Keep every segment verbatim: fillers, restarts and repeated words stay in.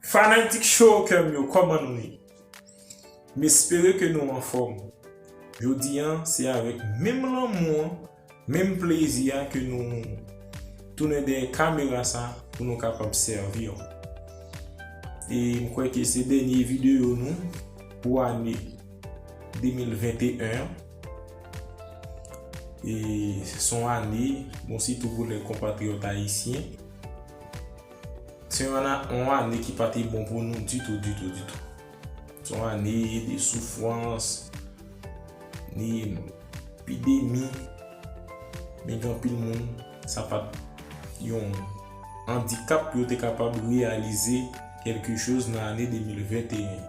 Fanatik Show kè m yo, kòman nou ye? M espere ke nou anfòm. Jodi a, se avèk menm lanmou an, menm plezi a ke nou tounen dèyè kamera sa pou nou kapab sèvi w. E m kwè ke se dènye videyo nou pou ane de mil venteyen an. E se yon ane, bon, sitou pou lè konpatriyòt ayisyen, se yon, yon ane ki pa te bon pou nou ditou, ditou, ditou. Se yon ane de soufrans, de epidemi, men gen anpil moun, sa pa t yon andikap pou yo te kapab reyalize kèlke choz nan ane de mil venteyen.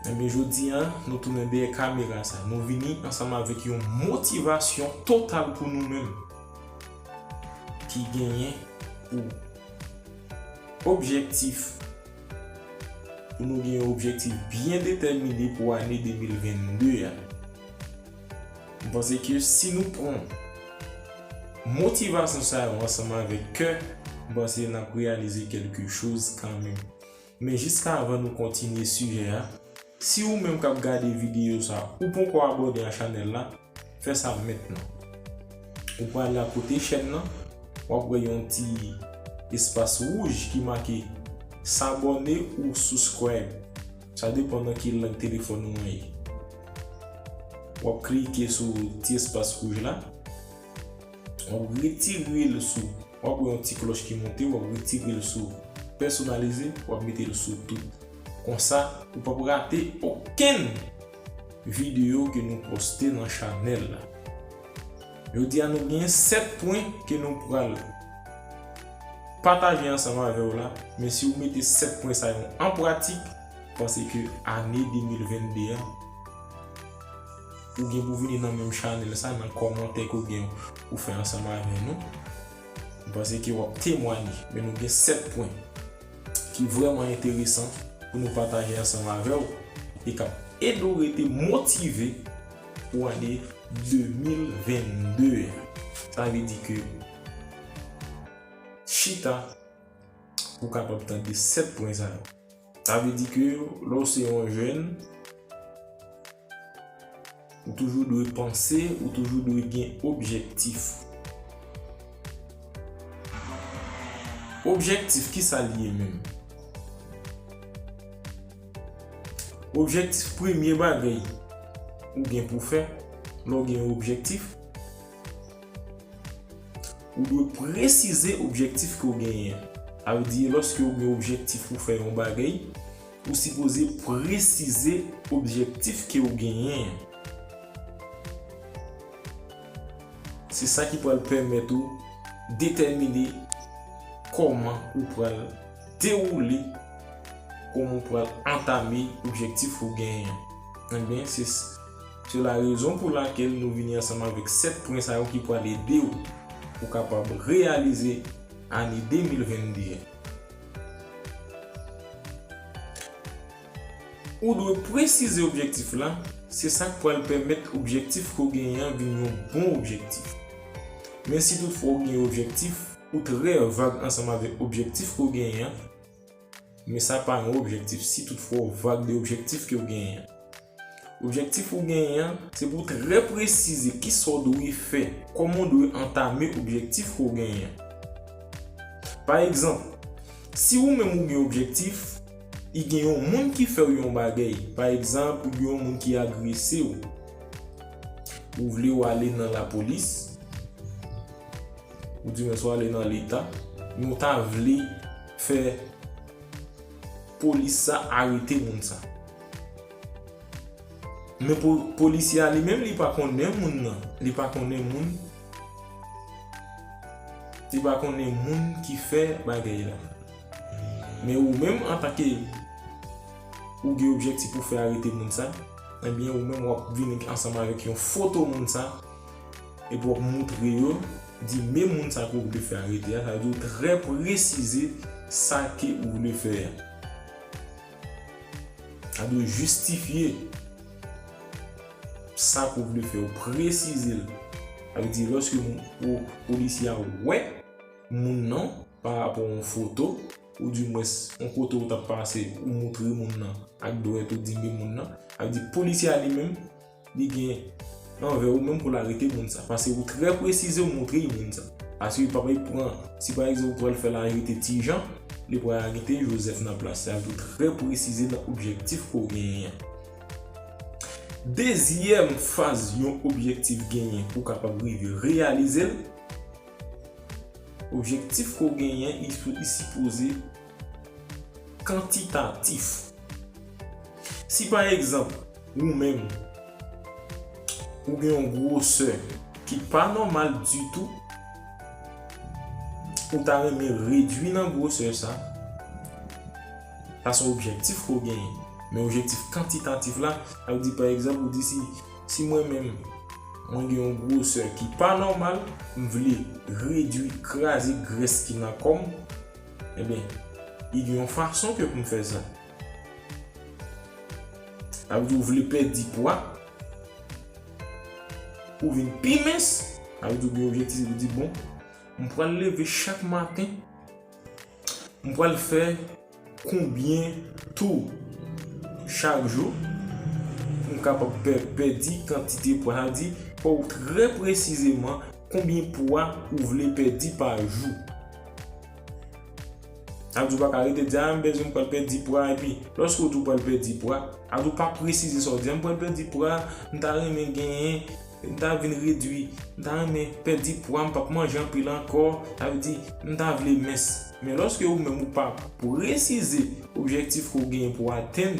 Ebyen, jodi a, nou tounen dèyè kamera sa. Nou vini ansanm avèk yon motivasyon total pou nou menm ki genyen pou objektif, pou nou gen yon objektif byen detèmine pou ane de mil vennde a. M panse ke si nou pran motivasyon sa yo ansanm avèk kè, m panse n ap reyalize kèlke choz kanmenm. Men jiskavan nou kontinye sijè a, si ou menm k ap gade videyo sa, ou poko abòne a chanèl la, fè sa mentnan. Ou prale akote chèn nan, w ap wè yon ti espas wouj ki make s'abonner ou subscribe. Sa depann nan ki lang telefòn ou an ye. W ap klike sou ti espas wouj la. W ap retire l sou, w ap wè yon ti klòch ki monte, w ap retire l sou pèsonalize, w ap mete l sou tout. Konsa, ou p ap rate okenn videyo ke nou poste nan chanèl la. Jodi a, nou gen sèt pwen ke nou pral pataje ansanm avè w la, men si w mete sèt pwen sa yo an pratik, m panse ke ane de mil vennde an, ou gen pou vini nan menm chanèl sa, nan kòmantè ke w gen pou fè ansanm avè nou. M panse ke w ap temwanye, men nou gen sèt pwen ki vrèman enteresan pou nou pataje ansanm avè w e k ap ede w rete motive pou ane de mil vennde a. Sa vle di ke chita pou w kapab tande sèt pwen sa yo. Sa vle di ke lè w se yon jèn, ou toujou dwe panse, ou toujou dwe gen objektif. Objektif, ki sa l ye menm? Objektif, premye bagay ou gen pou fè, lè w gen yon objektif, ou dwe presize objektif ke w genyen an. Sa vle di, lòske w gen objektif pou fè yon bagay, ou sipoze presize objektif ke w genyen an. Se sa ki pral pèmèt ou detèmine kòman ou pral dewoule, kòman ou pral antame objektif ou genyen an. Ebyen, se, se la rezon pou lakèl nou vini ansanm avèk sèt pwen sa yo ki pral ede w pou w kapab reyalize ane de mil vennde a. Ou dwe presize objektif la, se sa k pral pèmèt objektif ke w genyen an vin yon bon objektif. Men si toutfwa w gen objektif, ou trè vag ansanm avèk objektif ke w genyen an, men sa pa yon objektif si toutfwa w vag de objektif ke w genyen an. Objektif ou genyen an, se pou w trè presize kisa w dwe fè, kòman w dwe antame objektif ke w genyen an. Pa egzanp, si ou menm ou gen objektif, e gen yon moun ki fè w yon bagay, pa egzanp, ou gen yon moun ki agrese w, ou vle w ale nan lapolis, ou di mwen swa ale nan leta, men w ta vle fè polis sa arete moun sa. Men po-, polisye a li menm, li pa konnen moun nan, li pa konnen moun, li pa konnen moun ki fè bagay la. Men ou menm, antanke ou gen objektif pou fè arete moun sa, ebyen ou menm w ap vini ansanm avèk yon foto moun sa, epi w ap moutre yo, di men moun sa ke w vle fè arete a, sa vle di w trè presize sa ke ou vle fè a. Sa dwe jistifye sa ke w vle fè, w presize l. Sa vle di, lòske moun, po-, polisye a wè moun nan pa rapò a yon foto, oudimwens yon kote ou t ap pase, ou moutre moun nan ak dwèt ou, di men moun nan, sa vle di polisye a li menm, li gen anvè ou menm pou l arete moun sa. Paske ou trè presize, ou moutre moun sa. Paske li p ap pran, si pa egzanp ou pral fè l arete Ti Jan, li pral arete Jozèf nan plas. Sa vle di ou trè presize nan objektif ke w genyen an. Dezyèm faz yon objektif genyen pou w kapab rive reyalize l, objektif ke w genyen, li, li sipoze kantitatif. Si pa egzanp, ou menm, ou gen yon gwosè ki pa nòmal ditou, ou ta renmen redwi nan gwosè sa, sa se yon objektif ke w genyen. Men objektif kantitatif la, sa vle di pa egzanp, ou di si, si mwen menm, mwen gen yon gwosè ki pa nòmal, m vle redwi, kraze grès ki nan kò m, ebyen, li gen yon fason ke pou m fè sa. Sa vle di ou vle pèdi pwa, ou vin pi mens, sa vle di ou gen objektif, ou di, bon, m pral leve chak maten, m pral fè konbyen tou chak jou, pou m kapab pè-, pèdi kantite pwa. Sa vle di, fò w trè presizeman konbyen pwa ou vle pèdi pa jou. Sa vle di ou pa ka rete di, a, m bezwen m pral pèdi pwa, epi lòske w di w pral pèdi pwa, sa vle di ou pa presize sa w di, a, m pral pèdi pwa, m ta renmen genyen, m ta vin redwi, m ta renmen pèdi pwa, m p ap manje anpil ankò, sa vle di, m ta vle mens. Men lòske ou menm ou pa presize objektif ke w genyen pou w atenn,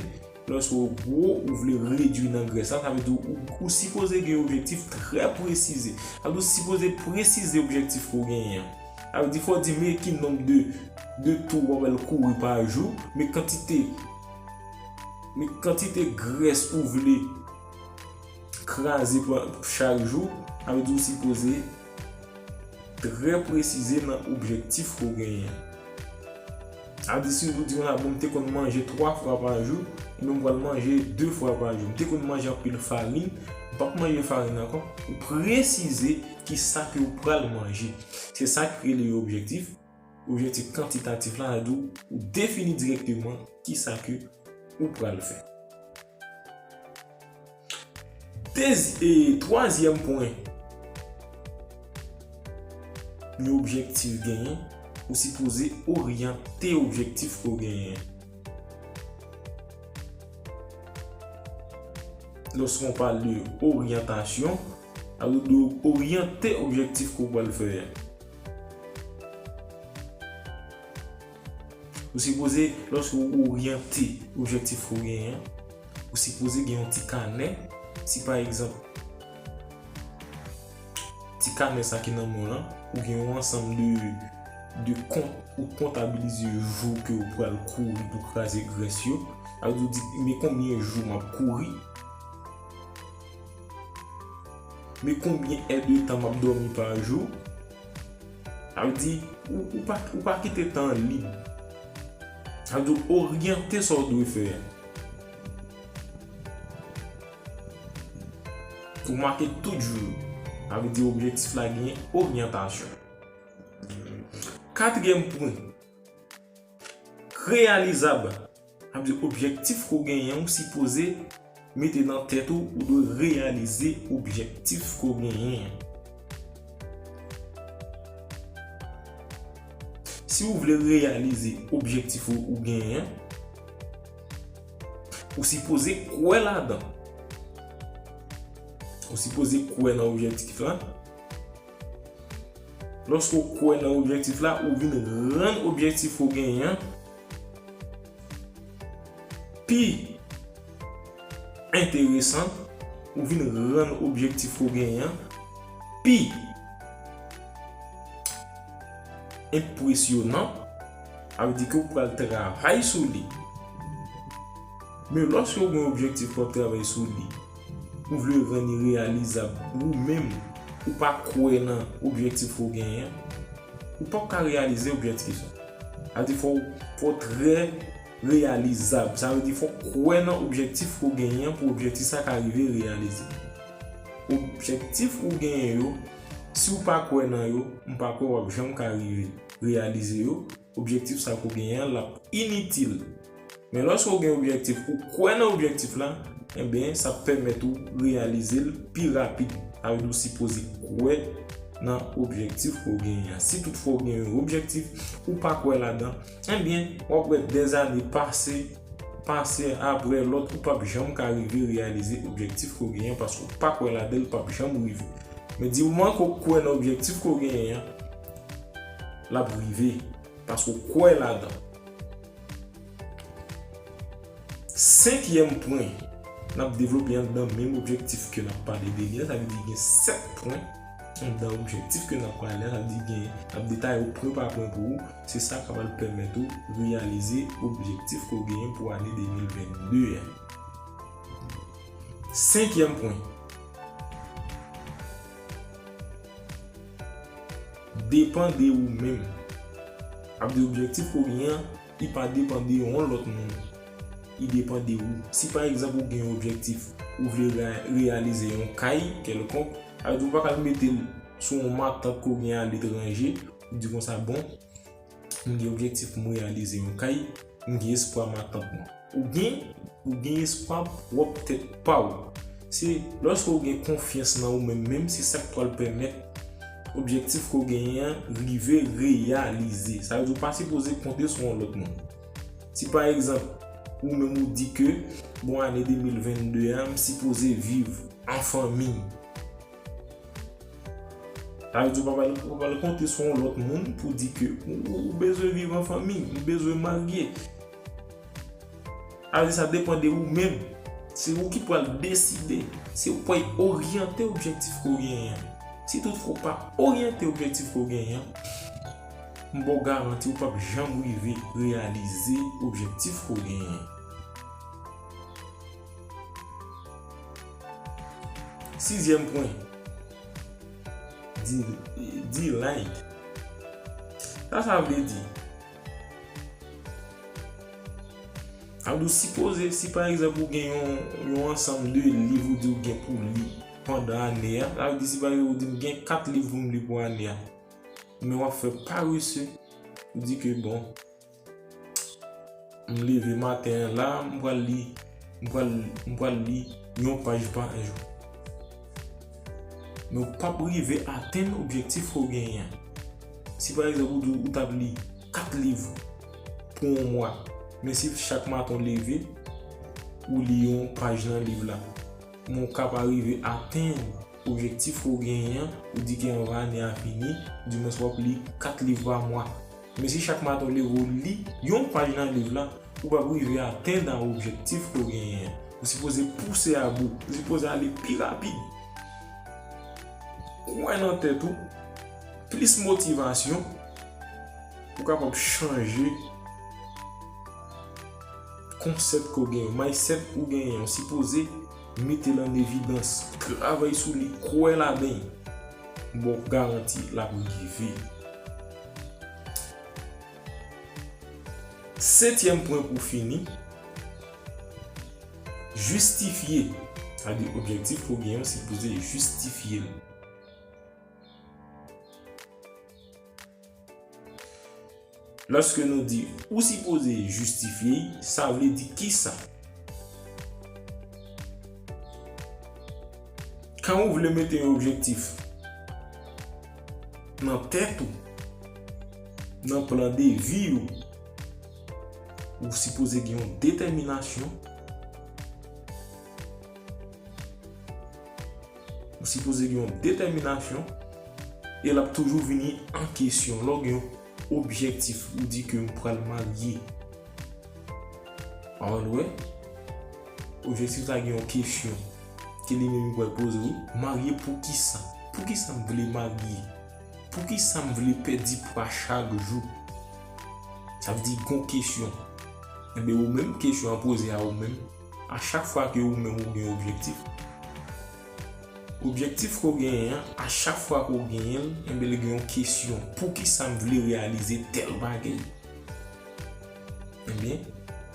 lòske w gwo, ou vle redwi nan grès la, sa vle di ou, ou sipoze gen objektif trè presize. Sa vle di ou sipoze presize objektif ke w genyen an. Sa vle di fò w di men ki nonb de, de tou w ap al kouri pa jou, men kantite, men kantite grès ou vle kraze pa, chak jou, sa vle di ou sipoze trè presize nan objektif ke w genyen. Sa vle di si ou di konsa, bon, m te konn manje twa fwa pa jou, ebyen m pral manje de fwa pa jou. M te konn manje anpil farin, m p ap manje farin ankò. Ou presize ki sa ke ou pral manje. Se sa ki rele yon objektif. Objektif kantitatif la, sa vle di ou defini dirèkteman ki sa ke ou pral fè. Dezi-, e, twazyèm pwen, yon objektif genyen, ou sipoze oryante objektif ke w genyen. Lorsqu'on parle de orientation, sa vle di oryante objektif ke w pral fè a. Ou sipoze, lòske w oryante objektif ke w genyen an, ou sipoze gen yon ti kanè. Si pa egzanp, ti kanè sa ki nan men w lan, ou gen yon ansanm de, de kont, ou kontabilize jou ke w pral kouri pou kraze grès yo. Sa vle di, men konbyen jou m ap kouri, men konbyen èdtan m ap dòmi pa jou. Sa vle di, ou, ou pa, ou pa kite tan an lib. Sa vle di, ou oryante sa w dwe fè a. Ou make tout jou. Sa vle di, objektif la gen oryantasyon. Katriyèm pwen, reyalizab. Sa vle di objektif ke w genyen, ou sipoze mete nan tèt ou, ou dwe reyalize objektif ke w genyen an. Si w vle reyalize objektif ou, ou genyen an, ou sipoze kwè ladan. Ou sipoze kwè nan objektif la. Lòske w kwè nan objektif la, ou vin rann objektif ou genyen an pi enteresan, ou vin rann objektif ou genyen an pi enpresyonan, sa vle di ke ou pral travay sou li. Men lòske w gen objektif pou w ap travay sou li, ou vle rann li reyalizab, ou menm, ou pa kwè nan objektif ou genyen, ou p ap ka reyalize objektif sa. Sa vle di fò, fò w trè reyalizab. Sa vle di fò w kwè nan objektif ke w genyen an pou objektif sa ka rive reyalize. Objektif ou genyen yo, si w pa kwè nan yo, m pa kwè w ap janm ka rive reyalize yo. objektif sa ke w genyen an, l ap initil. Men lòske w gen objektif, ou kwè nan objektif la, enben, sa ap pèmèt ou reyalize l pi rapid. Sa vle di ou sipoze kwè nan objektif ke w genyen an. Si toutfwa w gen yon objektif, ou pa kwè ladan, enben, w ap wè dèzane pase, pase apre lòt, ou p ap janm ka rive reyalize objektif ke w genyen paske w pa kwè ladan l, l p ap janm rive. Men di moman ke w kwè nan objektif ke w genyen an, l ap rive paske w kwè ladan. Senkyèm pwen n ap devlope anndan menm objektif ke n ap pale de li a, sa vle di gen sèt pwen anndan objektif ke n ap pale a, sa vle di gen, n ap detaye yo pwen pa pwen pou ou, se sa k ap pral pèmèt ou reyalize objektif ke w genyen pou ane de mil vennde a. Senkyèm pwen, depann de ou menm. Ap di objektif ke w genyen an, li pa depann de yon lòt moun. Li depann de ou. Si pa egzanp ou gen yon objektif, ou vle re-, reyalize yon kay kèlkonk, sa vle di ou pa ka al mete l sou yon matant ke w gen aletranje, ou di konsa, bon, m gen objektif pou m reyalize yon kay, m gen espwa matant mwen. Ou gen, ou gen espwa pwòp tèt pa w. Se lòske w gen konfyans nan ou menm menm, se sa k pral pèmèt objektif ke w genyen an rive reyalize. Sa vle di ou pa sipoze konte sou yon lòt moun. Si pa egzanp, ou menm ou di ke, bon, ane de mil vennde a, m sipoze viv an fanmi. Sa vle di ou pa pral, ou pa pral konte sou yon lòt moun pou di ke ou, ou bezwen viv an fanmi, ou bezwen marye. Sa vle di sa depann de ou menm. Se ou ki pral deside. Se ou k pral oryante objektif ke w genyen an. Si toutfwa ou pa oryante objektif ke w genyen an, m ba w garanti ou p ap janm rive reyalize objektif ke w genyen an. Sizyèm pwen, di, di like. Sa sa vle di? Sa vle di w sipoze, si pa egzanp ou gen yon, yon ansanm de liv ou di ou gen pou li pandan ane a, sa vle di si pa egzanp ou di m gen kat liv pou m li pou ane a, men w ap fè parese, ou di ke bon, m leve maten an la, m pral li, m pral, m pral li yon paj pa jou. Men w p ap rive atenn objektif ke w genyen an. Si pa egzanp ou di w t ap li kat liv pou yon mwa, men si chak maten w leve, ou li yon paj nan liv la, men w ka pa rive atenn objektif ke w genyen an, ou di ke anvan ane a fini, dimwens w ap li kat liv pa mwa. Men si chak maten w leve w li yon paj nan liv la, ou p ap rive atenn a objektif ke w genyen an. Ou sipoze pouse a bout, ou sipoze ale pi rapid. Kwè nan tèt ou, plis motivasyon, pou w kapab chanje konsèp ke w genyen, mindset ou genyen, ou sipoze mete l an evidans, travay sou li, kwè ladan l. M ba w garanti l ap rive. Setyèm pwen pou fini, jistifye. Sa vle di objektif ke w genyen, ou sipoze jistifye l. Lòske nou di ou sipoze jistifye l, sa vle di kisa? Kan ou vle mete yon objektif nan tèt ou, nan plan de vi ou, ou sipoze gen yon detèminasyon. Ou sipoze gen yon detèminasyon e l ap toujou vini an kesyon. Lè w gen yon objektif, ou di ke m pral marye. Pawòl ou wè, objektif la gen yon kesyon ke li menm li pral poze w, marye poukisa? Poukisa m vle marye? Poukisa m vle pèdi pwa chak jou? Sa vle di gon kesyon. Enben, ou menm, kesyon an poze a ou menm. A chak fwa ke ou menm ou gen objektif, objektif ke w genyen an, a chak fwa ke w genyen l, enben, li gen yon kesyon. Poukisa m vle reyalize tèl bagay? Enben,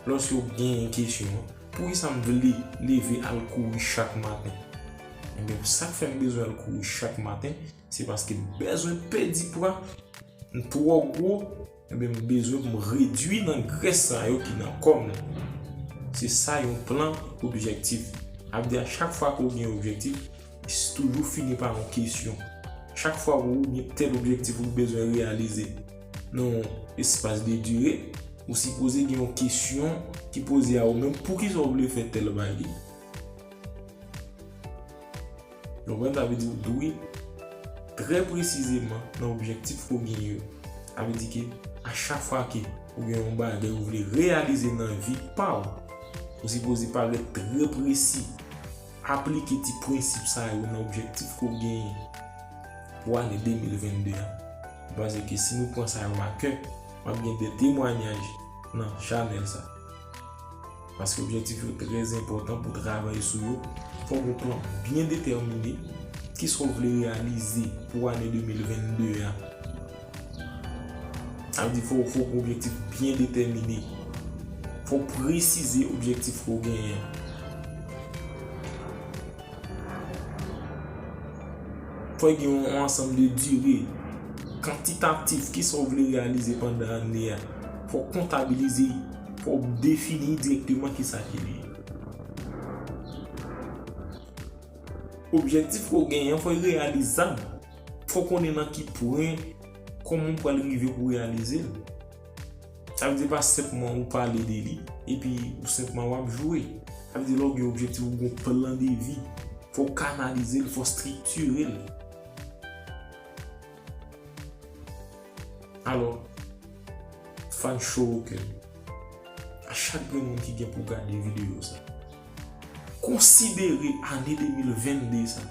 lòske w genyen kesyon an, poukisa m vle leve al kouri chak maten? Enben, sa k fè m bezwen al kouri chak maten, se paske m bezwen pèdi pwa, m twò gwo, Ebyen, m bezwen pou m redui nan grès sa yo ki nan kò m nan. Se sa yon plan objektif. Sa vle di, a chak fwa ke w gen yon objektif, li toujou fini pa yon kesyon. Chak fwa ou gen tèl objektif ou bezwen reyalize nan yon espas de dire, ou sipoze gen yon kesyon ki poze a ou menm, poukisa w vle fè tèl bagay? Ou konprann? Sa vle di ou dwe trè presizeman nan objektif ke w genyen yo. Sa vle di ke a chak fwa ke ou gen yon bagay ou vle reyalize nan vi pa w, ou sipoze parèt trè presi, aplike ti prensip sa yo nan objektif ke w genyen pou ane de mil venn de a. M panse ke si nou pran sa yo a kè, w ap gen de temwayaj nan chanèl sa. Paske objektif yo trè enpòtan pou travay sou yo. Fò w gen plan byen detèmine. Kisa w vle reyalize pou ane de mil venn de a? Sa vle di fò, fò w gen objektif byen detèmine. Fò w presize objektif ke w genyen an. Fò w gen yon, yon ansanm de dire kantitatif, kisa w vle reyalize pandan ane a. Fò w kontabilize, fò w defini dirèkteman kisa ki li ye. Objektif ke w genyen an, fò l reyalizab. Fò w konnen nan ki pwen, kòman w pral rive pou w reyalize l. Sa vle di pa senpman ou pale de li, epi ou senpman w ap joure. Sa vle di lè w gen objektif, ou gen yon plan de vi, fò w kanalize l, fò w estrikire l. Alò, fan Show Au Cœur, a chak grenn moun ki gen pou gade videyo sa, konsidere ane de mil venn de sa.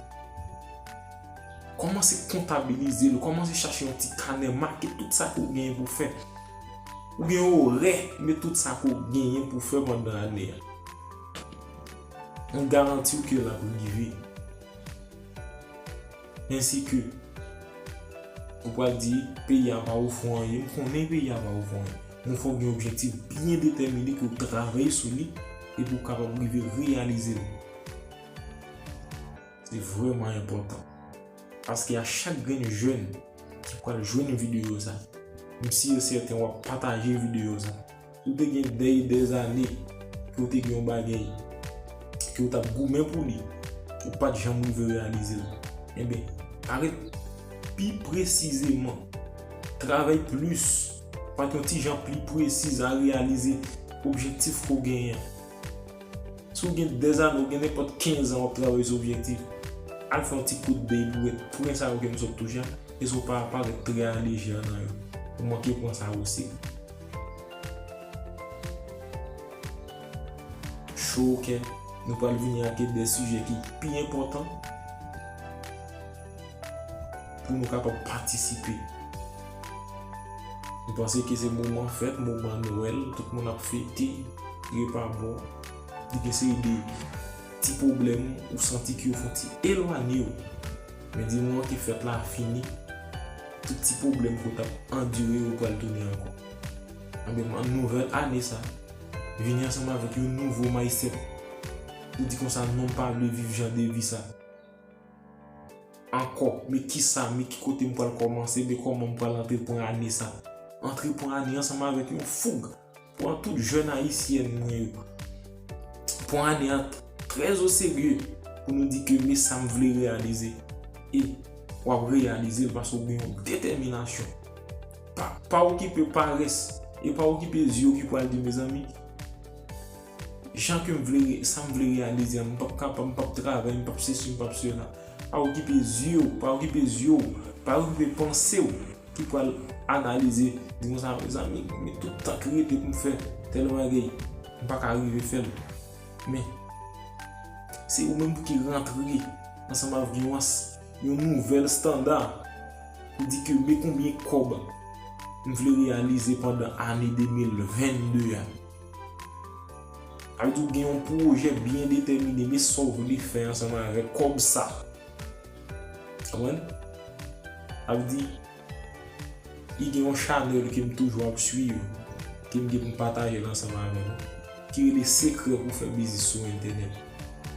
Kòmanse kontabilize l, kòmanse chache yon ti kanè, make tout sa ke w genyen pou fè. Ou gen yon orè, met tout sa ke w genyen pou fè pandan ane a. M garanti w ke l ap rive. Ensi ke, ou pral di, peyi a pa ofri w anyen. M konnen peyi a pa ofri w anyen. Men fò w gen objektif byen detèmine ke w travay sou li epi w kapab rive reyalize l. Se vrèman enpòtan. Paske a chak grenn jèn ki pral jwenn videyo sa, m si e sèten w ap pataje videyo sa. Si w te gen dèy dèzane ke w te gen yon bagay ke w t ap goumen pou li, ou pa t janm rive reyalize l, enben, parèt pi presizeman, travay plis, parèt yon ti jan pli presiz a reyalize objektif ke w genyen an. Si w gen dèzane, ou gen nenpòt kenz an w ap travay sou objektif, al fè yon ti kout dèy pou wè pwen sa yo ke m sot touche a, èske w pa parèt trè alejè nan yo. Ou manke pran sa o serye. Show Au Cœur, nou pral vini ak de sijè ki pi enpòtan pou nou kapab patisipe. M panse ke se moman fèt, moman Nwèl, tout moun ap fete, repa bon, li gen seri de ti pwoblèm ou santi ke yo fon ti elwanye w. Men di moman ke fèt la fini, tout ti pwoblèm ke w t ap andire yo pral tounen ankò. Anben, nan nouvèl ane sa, vini ansanm avèk yon nouvo mindset. Ou di konsa, non, m pa vle viv jan de vi sa ankò. Men kisa, men ki kote m pral kòmanse, men kòman m pral antreprann ane sa. Antreprann ane ansanm avèk yon foug. Pou tout jèn ayisyèn mwen yo. Pran ane a trè o serye pou nou di ke men sa m vle reyalize. E w ap reyalize l paske w gen yon detèminasyon. Pa, pa okipe parès e pa okipe zye w ki pral di, mezanmi, jan ke m vle, sa m vle reyalize a, m p ap kapab, m p ap travay, m p ap sesi, m p ap sela. Pa okipe zye w, pa okipe zye w, pa okipe panse w ki pral analize, di konsa, mezanmi, men tout tan ki rete pou m fè tèl bagay, m pa ka rive fè l. Men, se ou menm pou ki rantre ansanm avèk yon, yon nouvèl estanda pou di ke men konbyen kòb m vle reyalize pandan ane de mil venn de a. Sa vle di ou gen yon pwojè byen detèmine, men sa w vle fè ansanm avèk kòb sa. Konprann? Sa vle di, li gen yon chanèl ke m toujou ap swiv, ke m gen pou m pataje l ansanm avè nou, ki rele Sekrè pou fè biznis sou entènèt.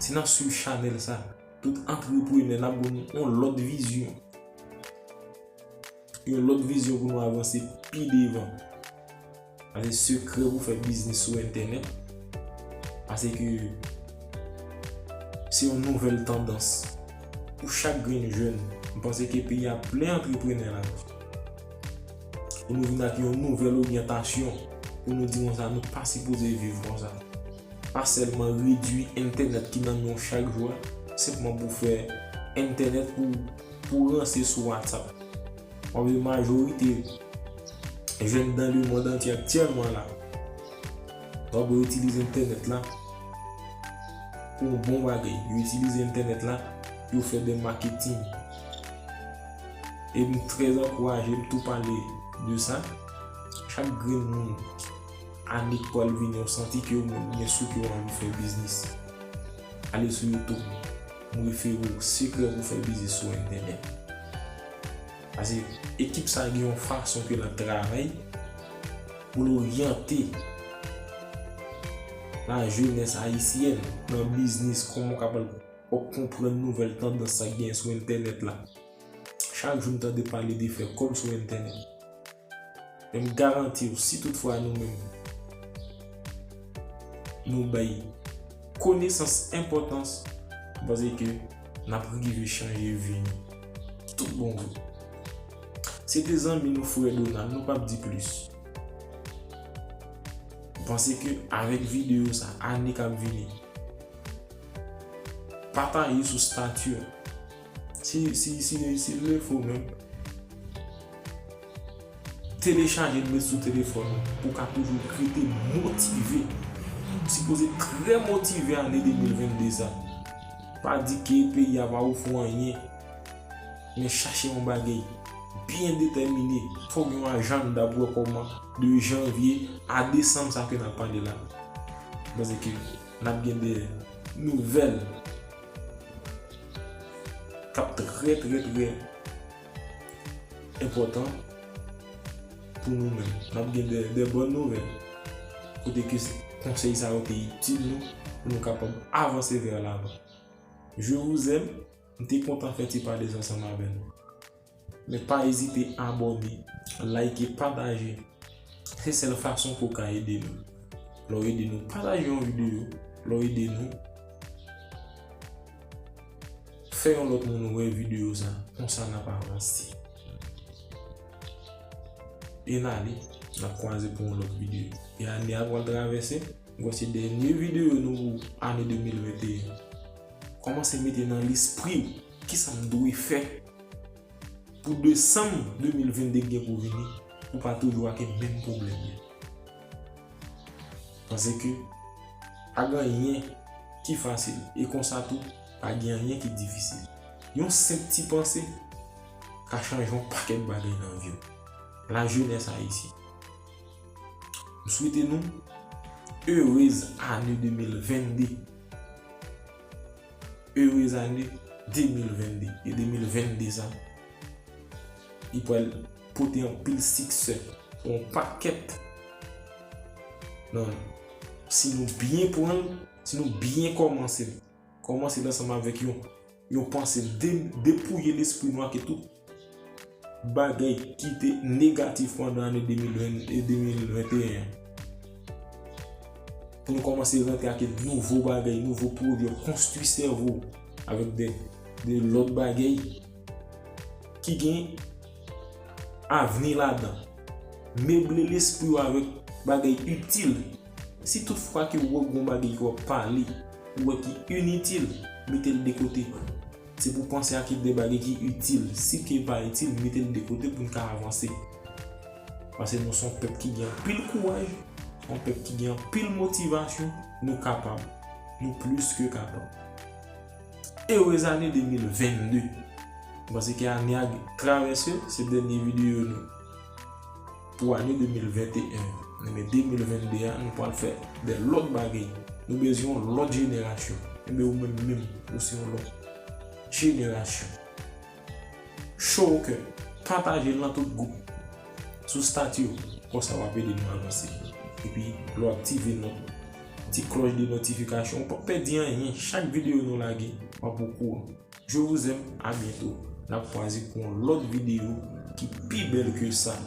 Si n ap swiv chanèl sa, tout antreprenè, n ap gen yon lòt vizyon. Yon lòt vizyon pou nou avanse pi devan. Sa se sekrè pou fè biznis sou entènèt. Paske se yon nouvèl tandans pou chak grenn jèn. M panse ke peyi a plen antreprenè la. Pou nou vin ak yon nouvèl oryantasyon, pou nou di konsa, nou pa sipoze viv konsa. Pa sèlman redui entènèt ki nan men w chak jou a, senpman pou fè entènèt pou, pou ranse sou WhatsApp. W ap wè majorite jèn dan lemonn antye aktyèlman la, w ap wè yo itilize entènèt la pou yon bon bagay. Yo itilize entènèt la pou yo fè de maketing. E m trè ankouraje, m tou pale de sa. Chak grenn moun, ane k pral vini, w santi ke w menm, ou gen sou ke w anvi fè biznis, ale sou YouTube. M refere w sekrè pou fè biznis sou entènèt. Paske ekip sa gen yon fason ke l ap travay pou l oryante lajenès ayisyèn nan biznis, kòman w kapab konprann nouvèl tandans sa k genyen sou entènèt la. Chak jou m tande pale de fè kòb sou entènèt. Men m garanti w, si toutfwa nou menm, nou bay konesans enpòtans, m panse ke n ap rive chanje vi nou. Tout bon vre. Se te zanmi nou, frè Donald, nou p ap di plis. M panse ke avèk videyo sa, ane k ap vini, pataje sou stati w. Si, si, si, si l fè w menm, telechaje l, met sou telefòn ou pou w ka toujou rete motive. Ou sipoze trè motive ane de mil venn de sa. Pa di ke peyi a pa ofri w anyen, men chache yon bagay byen detèmine. Fò w gen yon ajanda pou wè kòman de janvye a desanm sa ke n ap pale la. M panse ke n ap gen de nouvèl k ap trè, trè, trè enpòtan pou nou menm. N ap gen de, de bòn nouvèl. Kote ke konsèy sa yo te itil nou, pou nou kapab avanse vè lavan. Je vous aime. M te kontan fè ti pale sa ansanm avè nou. Men pa ezite abòne, like, pataje. Se sèl fason pou w ka ede nou. Lè w ede nou pataje yon videyo, lè w ede nou fè yon lòt moun wè videyo sa, konsa n ap avanse. E n ale, n ap kwaze pou yon lòt videyo. E ane a pral travèse, m kwè se dènye videyo nou pou ane de mil venteyen. Kòmanse mete nan lespri w kisa m dwe fè pou desanm de mil venn de k gen pou vini, pou pa toujou ak menm pwoblèm yo. Paske pa gen anyen ki fasil, e konsa tou, pa gen anyen ki difisil. Yon senp ti panse ka chanje yon pakèt bagay nan vi w. Lajenès ayisyen, m swete nou erez ane de mil venn de. Erez ane de mil venn de. E de mil venn de sa, li pral pote anpil siksè pou yon pakèt nan, si nou byen pran l, si nou byen kòmanse l. Kòmanse l ansanm avèk yon, yon panse de, depouye lespri nou ak tout bagay ki te negatif pandan ane de mil venn e de mil venteyen an. Pou nou kòmanse rantre ak nouvo bagay, nouvo pwodui, konstwi sèvo avèk de, de lòt bagay ki gen avni ladan. Meble lespri w avèk bagay itil. Si toutfwa ke w wè gon bagay ke w ap pale, ou wè ki initil, mete l de kote. Se pou panse ak de bagay ki itil. Si ke pa itil, mete l de kote pou n ka avanse. Paske nou se yon pèp ki gen anpil kouraj, se yon pèp ki gen anpil motivasyon, nou kapab. Nou plis ke kapab. Erez ane de mil venn de. M panse ke ane a travèse, se dènye videyo nou pou ane de mil venteyen. Men de mil venn de a, nou pral fè de lòt bagay. Nou bezwen yon lòt jenerasyon. Enben, ou menm menm, ou se yon lòt jenerasyon. Cho w kè, pataje l nan tout gwoup, sou stati w, konsa w ap ede nou avanse. Epi, lè w aktive not, ti klòch de notifikasyon, ou p ap pèdi anyen. Chak videyo nou lage, w ap okouran. Je vous aime, à bientôt. N ap kwaze pou yon lòt videyo ki pi bèl ke sa.